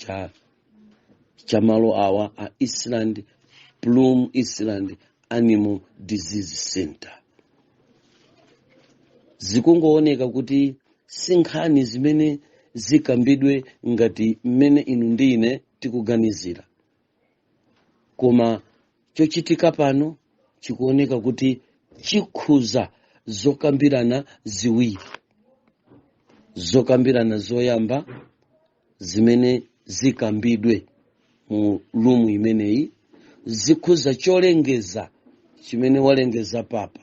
cha malo awa a Island, Plum Island Animal Disease Center. Zikungooneka kuti si nkhani zimene zikambidwe ngati mmene inu ndi ine tikuganizira, koma chochitika pano chikuoneka kuti chikhuza zokambirana ziwiri. Zokambirana zoyamba zimene zikambidwe mu room imeneyi zikhuza cholengeza chimene walengeza papa.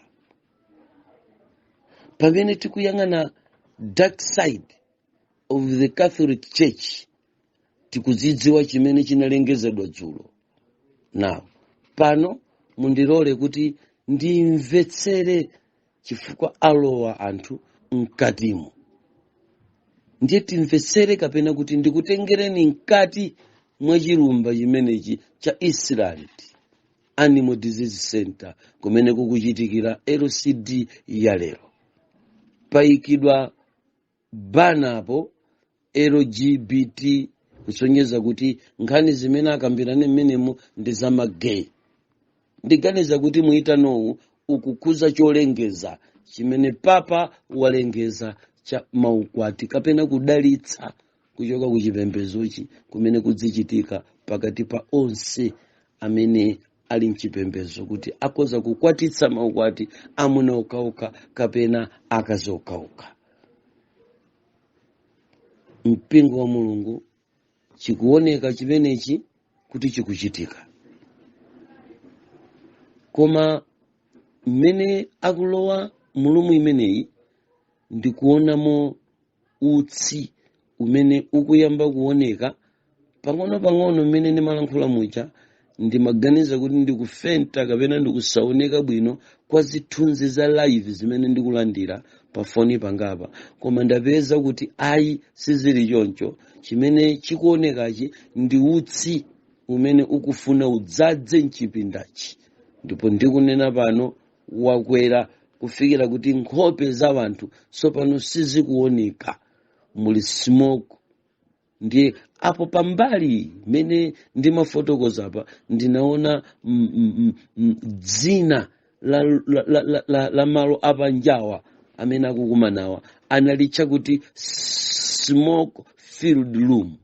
Pamene tikuyang'ana dark side of the Catholic Church, tikuzidziwa chimene chinalengezedwa dzulo. Now pano mundilole kuti ndimvetsere, chifukwa alowa anthu mkatimo. Ndiye timvetsere, kapena kuti ndikutengereni mkati mwa chilumba chimenechi cha Island Animal Disease Center kumene kukuchitikira LCD ya lero. Payikidwa banapo LGBT, kusonyeza kuti nkhani zimene akambirane mmenemo ndi zama gay. Ndiganiza kuti muitanowu ukukhuza cholengeza chimene papa walengeza cha maukwati kapena kudalitsa kuchoka ku chipembezochi kumene kudzichitika pakati pa onse amene ali mchipembezo, kuti akhoza kukwatitsa maukwati amuna okhaokha kapena akazi okhaokha. Mpingo wa Mulungu, chikuoneka chimenechi kuti chikuchitika. Koma mmene akulowa mu room imeneyi, ndikuonamo utsi umene ukuyamba kuoneka pang'ono-pang'ono. Mmene ndimalankhula muja, ndimaganiza kuti ndikufenta kapena ndikusaoneka bwino kwa zithunzi za live zimene ndikulandira pa foni pangapa, koma ndapeza kuti ayi, sizili choncho. Chimene chikuonekachi ndi utsi umene ukufuna udzadze mchipindachi, ndipo ndikunena pano wakwera kufikira kuti nkhope za anthu tsopano sizikuoneka, muli smoke. Ndiye apo pambali mene ndimafotokoza apa, ndinaona dzina la malo apanjawa amene akukumanawa, analitcha kuti smoke filled room.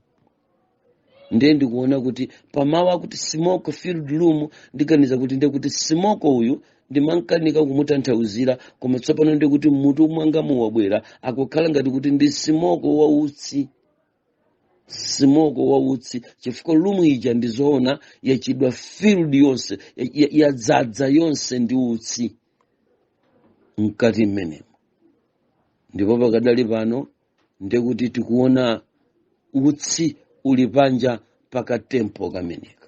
Ndiye ndikuona kuti pamawu akuti smoke filled room, ndiganiza kuti ndiye kuti smoke uyu ndimankanika kumutanthauzira, koma tsopano ndiye kuti mutu mwanga muwabwera, akukhala ngati kuti ndi smoke wautsi, smoke wautsi, chifukwa room ija ndizoona yachidwa filled yonse, yadzadza yonse ndi utsi mkati mmenemo. Ndipo pakadali pano ndekuti tikuona utsi uli panja pakatempo kameneka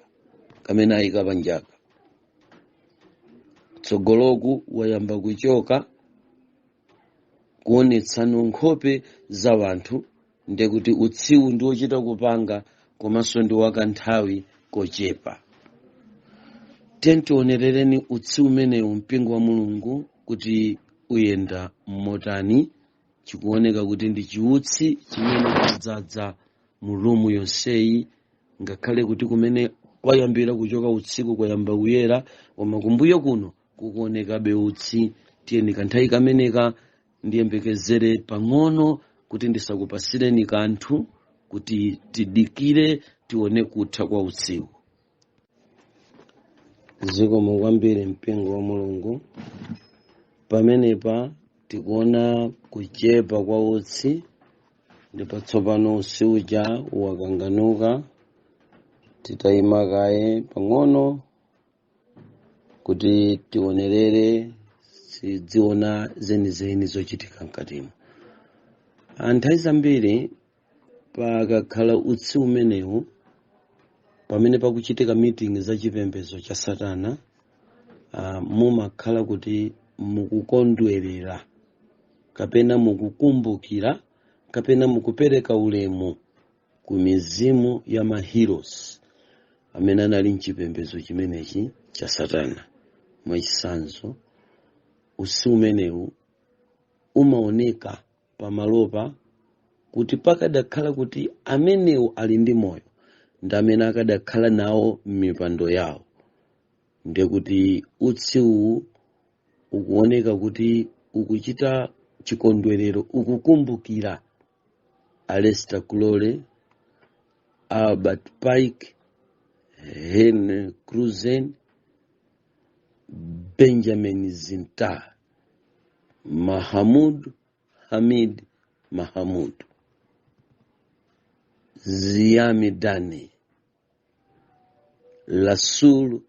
kamene ayika panjaka. Tsogoloku wayamba kuchoka kuonetsano nkhope za wanthu. Ndekuti utsiwu ndi wochita kupanga, komanso ndi wakanthawi kochepa. Tentionerereni utsi umenewu, mpingo wa Mulungu, kuti uyenda mmotani. Chikuoneka kuti ndi chiutsi chimene chadzadza mu room yonseyi, ngakhale kuti kumene kwayambira kuchoka utsiku kwayamba kuyera, koma kumbuyo kuno kukuonekabe utsi. Tiyeni kanthawi kameneka ndiyembekezere pang'ono kuti ndisakupasireni kanthu, kuti tidikire tione kutha kwa utsiku. Zikomo kwambiri, mpingo wa Mulungu. Pamenepa tikuona kuchepa kwa utsi, ndipo tsopano utsi uja wakanganuka. Titayima kaye pang'ono kuti tionerere, sidziona zenizeni zochitika mkatimo. Nthawi zambiri pakakhala utsi umenewu pamene pakuchitika meeting za chipembedzo cha satana, mumakhala kuti mukukondwerera kapena mukukumbukira kapena mukupereka ulemu ku mizimu ya ma heroes amene anali mchipembedzo chimenechi cha satana. Mwachitsanzo, utsi umenewu umaoneka pamalopa kuti pakadakhala kuti amenewo ali ndi moyo ndi amene akadakhala nawo m'mipando yawo, ndekuti utsi uwu ukuoneka kuti ukuchita chikondwerero, ukukumbukira Aleister Crowley, Albert Pike, Henry Cruzen, Benjamin Zinta, Mahamud Hamid Mahamud, Ziyami Dani, Rasul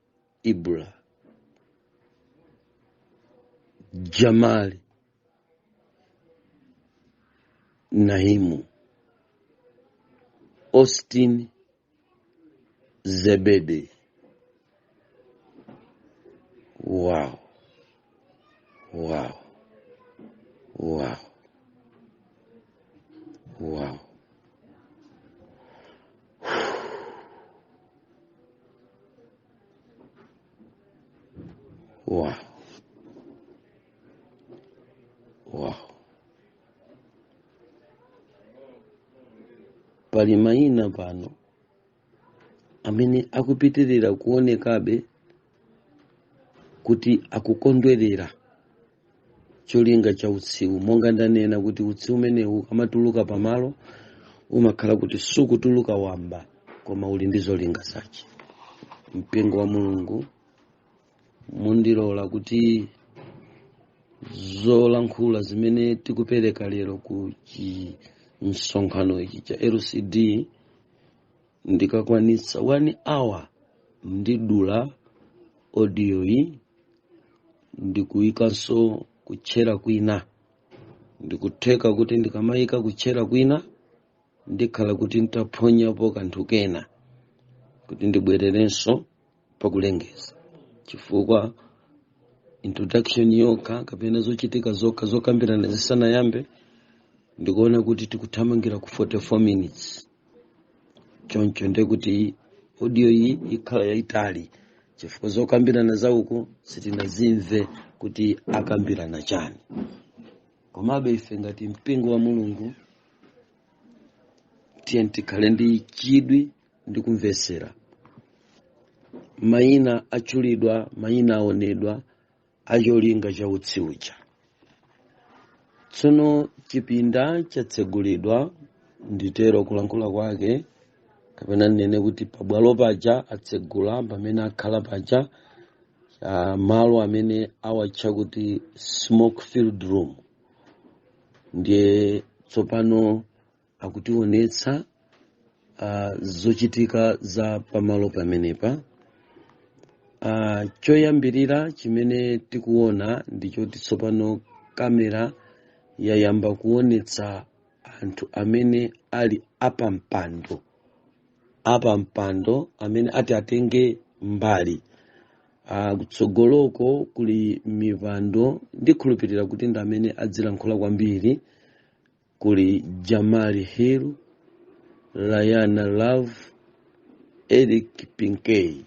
Ibra, Jamal Nahimu, Austin Zebede. Wow. Wow. Pali mayina pano amene akupitirira kuonekabe kuti akukondwerera cholinga cha utsiwu. Monga ndanena kuti utsi umenewu ukamatuluka pamalo, umakhala kuti sukutuluka wamba, koma uli ndi zolinga zace. Mpingo wa Mulungu, mundilola kuti zolankhula zimene tikupereka lero ku msonkhano ichi cha LCD. Ndikakwanitsa 1 hour ndidula audio yi ndikuyikanso kutchera kwina. Ndikutheka kuti ndikamayika kutchera kwina ndikhala kuti ntaphonyapo kanthu kena kuti ndibwererenso pakulengeza, chifukwa introduction yokha kapena zochitika zokha zokambirana zisanayambe ndikuona kuti tikuthamangira ku 44 minutes. Choncho ndekuti audio iyi ikhala yayitali chifukwa zokambirana zauko sitinazimve kuti akambirana chani. Komabe ife ngati mpingo wa Mulungu tiye tikhale ndi chidwi ndi kumvesera. Mayina atchulidwa, mayina aonedwa acholinga cha utsi uja. Tsono chipinda chatsegulidwa, nditero kulankhula kwake, kapena ndinene kuti pabwalo paja atsegula pamene akhala paja, malo amene awatcha kuti smoke filled room. Ndiye tsopano akutionetsa zochitika za pamalo pamenepa. Choyambirira chimene tikuona ndichoti tsopano kamera yayamba kuonetsa anthu amene ali apampando amene ati atenge mbali. Kutsogoloko kuli mipando, ndikhulupirira kuti ndi amene adzilankhula kwambiri. Kuli Jamali Hill, Rayana Love, Eric Pinkey,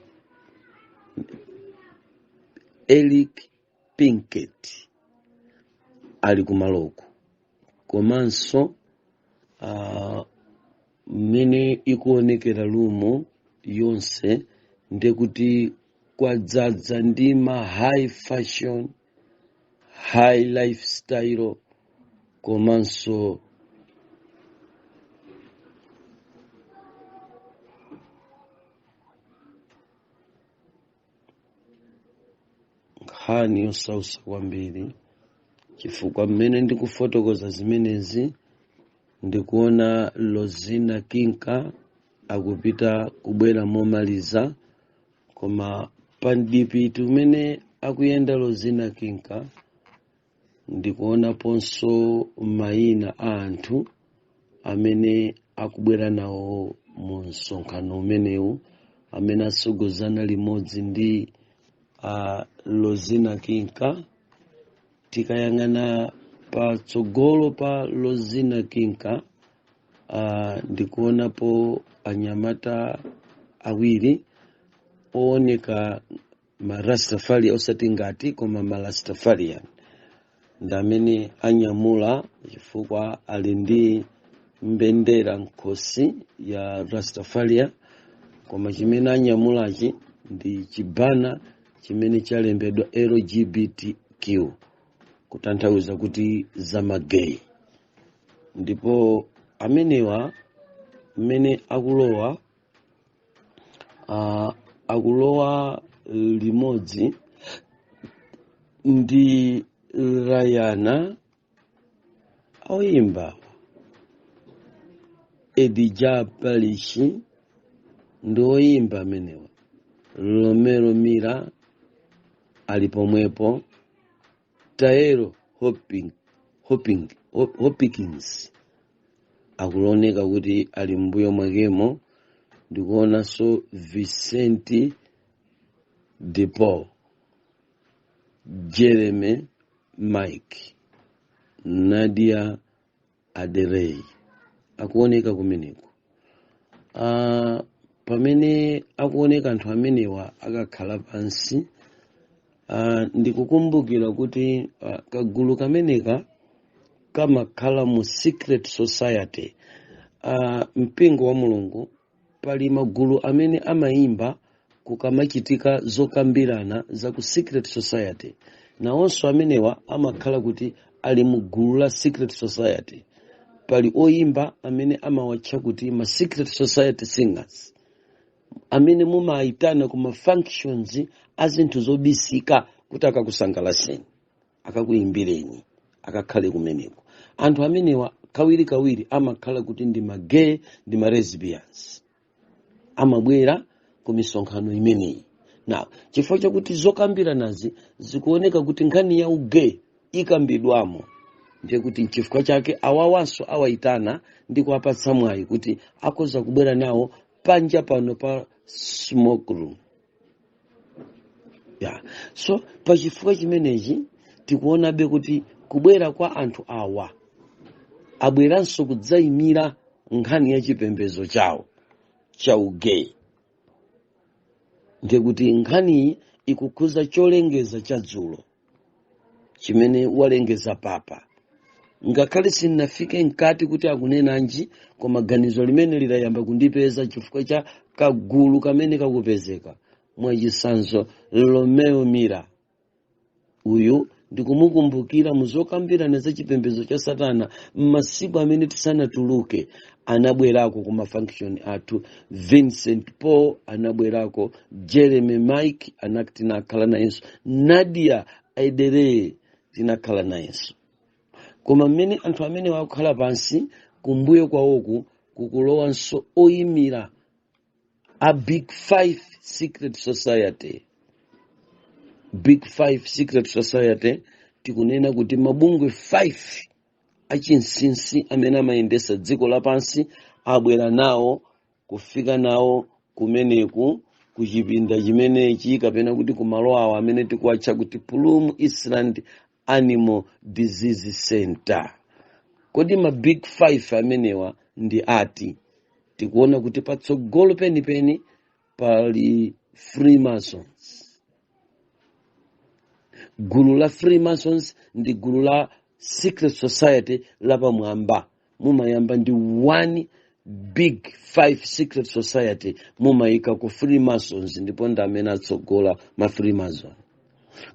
Eric Pinkett ali kumaloko. Komanso mmene ikuonekera room yonse ndekuti kwadzadza ndi ma high fashion, high lifestyle, komanso nkhani yosausa kwambiri, chifukwa mmene ndikufotokoza zimenezi ndikuona Lozina Kinka akupita kubwera momaliza, koma pandipiti umene akuyenda Lozina Kinka ndikuonaponso mayina a anthu amene akubwera nawo mu msonkhano umenewu, amene asogozana limodzi ndi Lozina Kinka. Tikayang'ana patsogolo pa Lozina Kinka, ndikuonapo anyamata awiri ooneka marastafari, osati ngati koma marastafarian, ndi amene anyamula, chifukwa ali ndi mbendera nkhosi ya Rastafaria, koma chimene anyamulachi ndi chibana chimene chalembedwa LGBTQ, kutanthauza kuti zamagay. Ndipo amenewa mmene akulowa, akulowa limodzi ndi Rayana, oyimba Edija Palishi ndi oyimba amenewa, Romero Mira ali pomwepo, Taero Hopkins akuoneka kuti ali mbuyo mwakemo. Ndikuonanso Vicente de Paul, Jeremy Mike, Nadia Aderey akuoneka kumeneko. Pamene akuoneka anthu amenewa akakhala pansi, ndikukumbukira kuti kagulu kameneka kamakhala mu secret society. Mpingo wa Mulungu pali magulu amene amayimba kukamachitika zokambirana za ku secret society. Nawonso amenewa amakhala kuti ali mu gulu la secret society. Pali oyimba amene amawatcha kuti ma secret society singers, amene mumayitana ku ma functions a zinthu zobisika kuti akakusangalaseni, akakuyimbireni, akakhale kumeneko. Anthu amenewa kawirikawiri amakhala kuti ndi ma gay ndi ma lesbians. Amabwera ku misonkhano imeneyi. Na chifukwa chakuti zokambiranazi zikuoneka kuti nkhani ya ugay ikambidwamo, ndiye kuti nchifukwa chake awawanso awayitana ndi kuwapatsa mwayi kuti akhoza kubwera nawo panja pano pa smoke room ya. So pachifukwa chimenechi tikuonabe kuti kubwera kwa anthu awa, abweranso kudzayimira nkhani ya chipembedzo chawo cha ugay. Ndiye kuti nkhaniyi ikukhuza cholengeza cha dzulo chimene walengeza papa. Ngakhale sinnafike mkati kuti akunenanji, koma ganizo limene lidayamba kundipeza chifukwa cha kagulu kamene kakupezeka. Mwachisanzo, Romeo Mira uyu ndikumukumbukira muzokambirana za chipembedzo cha satana. M'masiku amene tisanatuluke anabwerako ku mafunction athu. Vincent Paul anabwerako, Jeremy Mike tinakhala nayenso, Nadia Aidere tinakhala nayenso. Koma mmene anthu amene wakukhala pansi, kumbuyo kwawoku kukulowanso oyimira a Big Five Secret Society. Big Five Secret Society, tikunena kuti mabungwe 5 achinsinsi amene amayendesa dziko lapansi abwera nawo, kufika nawo kumeneku kuchipinda chimenechi, kapena kuti kumalo awo amene tikuwatcha kuti Plum Island Animal Disease Center. Kodi ma Big Five amenewa ndi ati? Tikuona kuti patsogolo penipeni pali Freemasons. Gulu la Freemasons ndi gulu la secret society lapamwamba. Mumayamba ndi one Big Five Secret Society, mumayika ku Freemasons, ndipo ndi amene atsogola ma Freemason.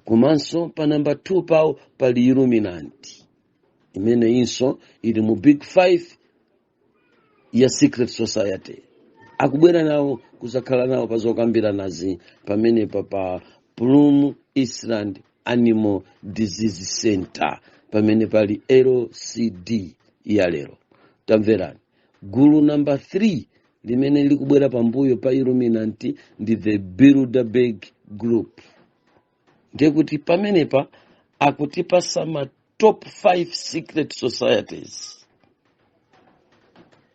Komanso pa namba 2 pawo pali Illuminati, imeneyinso ili mu Big Five ya secret society. Akubwera nawo kuzakhala nawo pazokambiranazi pamenepa pa Plum Island Animal Disease Center, pamene pali LCD ya lero. Tamverani, gulu namba 3 limene likubwera pambuyo pa Illuminati ndi the Bilderberg Group. Ndiye kuti pamenepa akutipasa ma top 5 secret societies.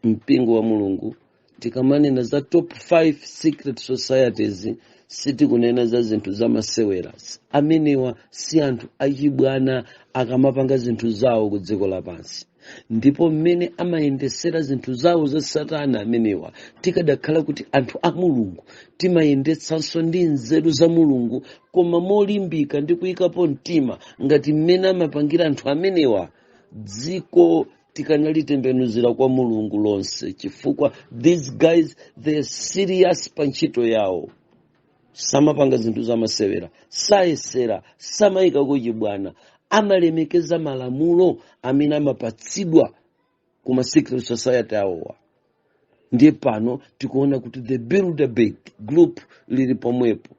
Mpingo wa Mulungu, tikamanena za top 5 secret societies, sitikunena za zinthu zamasewera. Amenewa si anthu achibwana akamapanga zinthu zawo ku dziko lapansi, ndipo mmene amayendesera zinthu zawo za satana amenewa, tikadakhala kuti anthu a Mulungu timayendetsanso ndi nzeru za Mulungu, koma molimbika ndi kuyikapo mtima ngati mmene amapangira anthu amenewa, dziko tikanalitembenuzira kwa Mulungu lonse, chifukwa these guys, they are serious pa ntchito yawo. Samapanga zinthu zamasewera, sayesera, samayikako chibwana, amalemekeza malamulo amene amapatsidwa kuma secret society awowa. Ndiye pano tikuona kuti the Bilderberg Group lili pomwepo.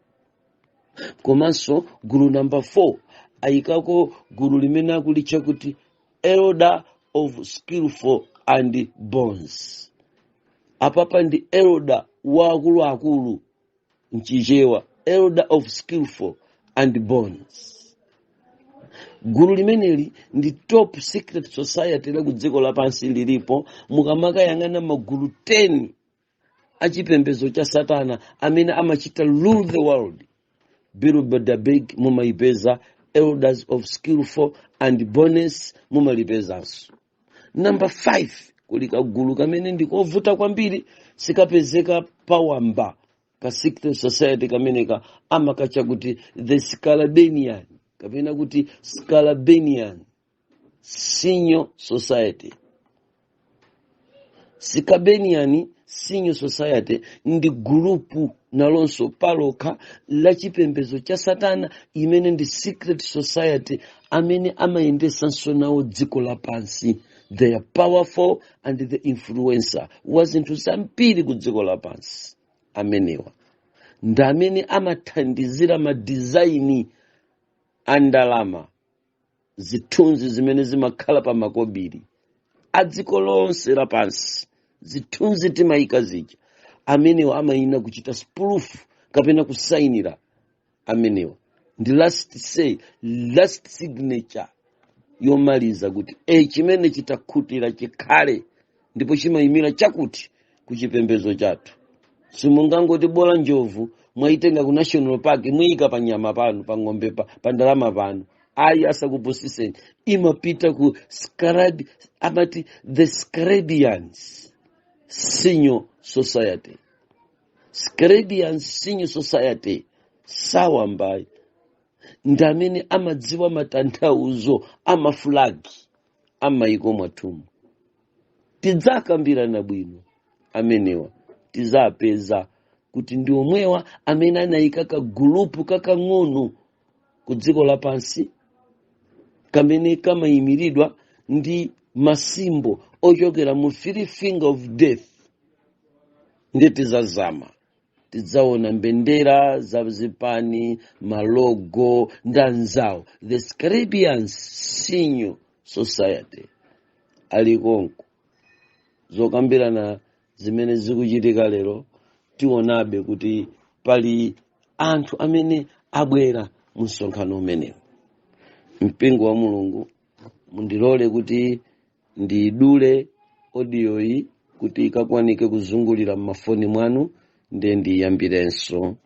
Komanso gulu namba 4 ayikako gulu limene akulitcha kuti Elder of Skillful and Bones. Apapa ndi elder waakuluakulu mchichewa, Elder of Skillful and Bones. Gulu limeneli ndi top secret society la ku dziko lapansi lilipo. Mukamakayang'ana magulu 10 achipembedzo cha satana amene amachita rule the world, Bilderberg mumayipeza, Elders of Skillful and Bones mumalipezanso. Namba 5 kuli kagulu kamene ndikovuta kwambiri, sikapezeka pawamba ka secret society kameneka, amakacha kuti the Scalabanian, kapena kuti Scalabanian Senior Society. Scalabanian Senior Society ndi gulupu nalonso palokha la chipembedzo cha satana, imene ndi secret society amene amayendesanso nawo dziko lapansi. They are powerful and the influencer wa zinthu zambiri ku dziko lapansi. Amenewa ndi amene amathandizira madesign a ndalama, zithunzi zimene zimakhala pa makobiri a dziko lonse lapansi, zithunzi timayika zija. Amenewa amayina kuchita proof kapena kusayinira. Amenewa ndi last say, last signature yomaliza kuti chimene chitakhutira chikhale ndipo chimayimira chakuti kuchipembedzo chathu. Simungangoti bola njovu mwayitenga ku national park, muyika pa nyama panu, pa ng'ombe, pa ndalama panu. Ayi, asakupusiseni. Imapita ku Scarab, amati the Scarabbeans Senior Society. Scarabbeans Senior Society sawambayi ndi amene amadziwa matanthauzo amafulagi amayiko mwathumu. Tidzakambirana bwino amenewa, tizapeza kuti ndi omwewa amene anayika kagulupu kakang'ono ku dziko lapansi kamene kamayimiridwa ndi ma symbol ochokera mu three finger of death. Ndi tizazama, tidzaona mbendera za zipani, ma logo ndi anzawo. The Scarabbeans Senior Society alikonko. Zokambirana zimene zikuchitika lero, tionabe kuti pali anthu amene abwera mu msonkhano umenewu. Mpingo wa Mulungu, mundilole kuti ndidule audio yi kuti ikakwanike kuzungulira m'mafoni mwanu, ndiye ndiyambirenso.